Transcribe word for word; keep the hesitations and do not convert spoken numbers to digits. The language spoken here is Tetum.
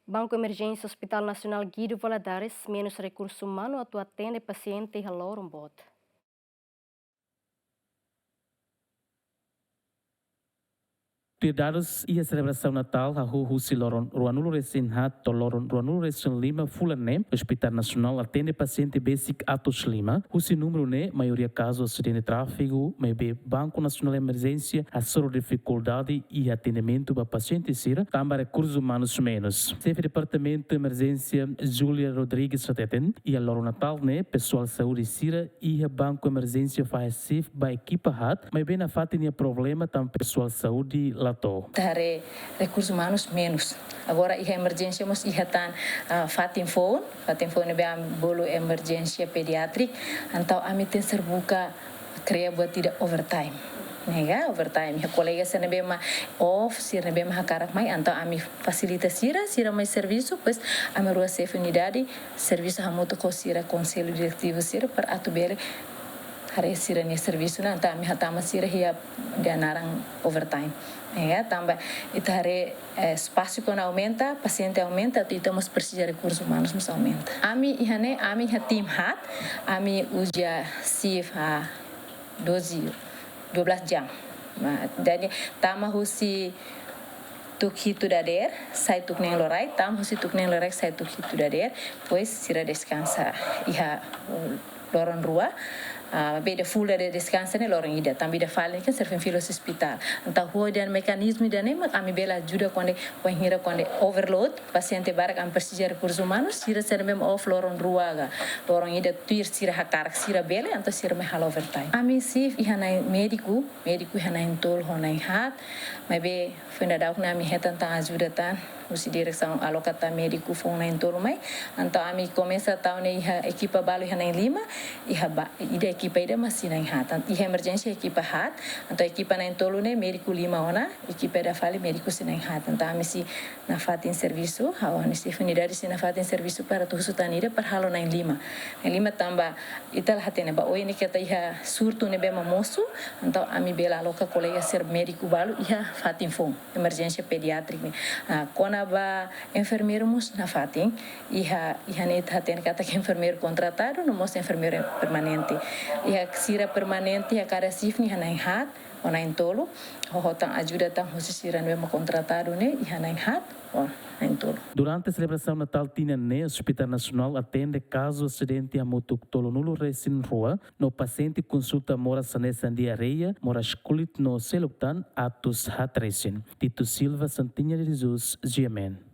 Banku Emerjénsia Hospital Nasionál Guido Valadares menus rekursu umanu atu atende pasiente iha loron boot. Tuir dadus iha selebrasaun Natál, hahú husi loron ruanulu-resin-haat to'o loron ruanulu-resin-lima fulan ne'e, Hospital Nasionál atende pasiente besik atus lima. Husi númeru ne'e, maioria kazu asidente tráfegu, maibé Banku Nasionál Emerjénsia hasoru difikuldade iha atendimentu ba pasiente sira, tanba rekursu umanus menus. Xefe Departamentu Emerjénsia, Júlia Rodrigues hateten, iha loron Natál ne'e, pesoál saúde sira iha Banku Emerjénsia fahe shift ba ekipa haat, maibé nafatin nia problema tanba pesoál saúde la to'o. Ita haree rekursu umanus menus. Agora iha emerjénsia mós iha tan, ah, fatin foun, fatin foun ne'ebé ami bolu emerjénsia pediatrik, entaun ami tenke ser buka kria buat ida overtime. Ne'e ka, overtime. Iha kolega sira ne'ebé mak off, sira ne'ebé mak hakarak mai, entaun ami fasilita sira, sira mai servisu, pois ami rua xefe unidade, servisu hamutuk ho sira konsellu diretivu sira para atu bele haree sira-nia servisu ne'e, entaun ami hatama sira iha ida naran overtime. Ne'e ka, tanba ita haree, eh, espasu kuandu aumenta, pasiente aumenta, atu ita mós presiza rekursu umanus mós aumenta. Ami iha ne'e, ami iha tim haat, ami uza shift, ah, doze, dua belas jam. Nah, jadi tama husi tuku hitu dadeer, sai tuku neen loraik, tama husi tuku neen loraik, sai tuku hitu dadeer, pois sira deskansa iha, uh, loron rua, ah, maibé ida full dadeer deskansa ne'e loron ida, tanba ida fali ne'e kan sira foin fila husi ospitál. Entaun ho ida mekanizmu ida-ne'e mak ami bele ajuda kuandu, wainhira kuandu overload, pasiente barak ami presiza rekursu umanus, sira sira ne'ebé mak off loron rua ka, loron ida tuir sira hakarak sira bele, entaun sira mai halo overtime. Ami shift iha na'in médiku, médiku iha na'in tolu ho na'in haat, maibé foin daudauk ne'e ami hetan tan ajuda tan husi diresaun aloka tan médiku foun na'in tolu mai. Entaun ami komesa tau ne'e iha ekipa balu iha na'in lima, iha ba, ida ekipa ida mak shift na'in haat. Entaun iha emerjénsia ekipa haat, entaun ekipa na'in tolu ne'e médiku lima ona, ekipa ida fali médiku shift na'in haat. Entaun ami shift nafatin servisu, ha'u-nia xefe unidade shift nafatin servisu para atu husu tan ida para halo na'in lima. Na'in lima tanba ita la hatene ba oin ne'e katak iha surtu ne'ebé mak mosu, entaun ami bele aloka kolega sira médiku balu iha fatin foun, emerjénsia pediatrik ne'e. Ah, kona-ba enfermeiru mós nafatin, iha, iha ne'e ita hatene katak enfermeiru kontratadu, no mós enfermeiru permanente. Iha sira permanente, iha kada shift ne'e iha na'in haat, ho na'in tolu, ho hotan ajuda tan husi sira ne'ebé mak kontratadu ne'e, iha na'in haat, ho na'in tolu. Durante selebrasaun Natál tinan ne'e, Hospital Nasionál atende kazu asidente hamutuk tolunulu-resin-rua, no pasiente konsulta moras hanesan diarreia, moras kulit no seluk tan atus haat resin. Tito Silva, Santinha de Jesus, G M N.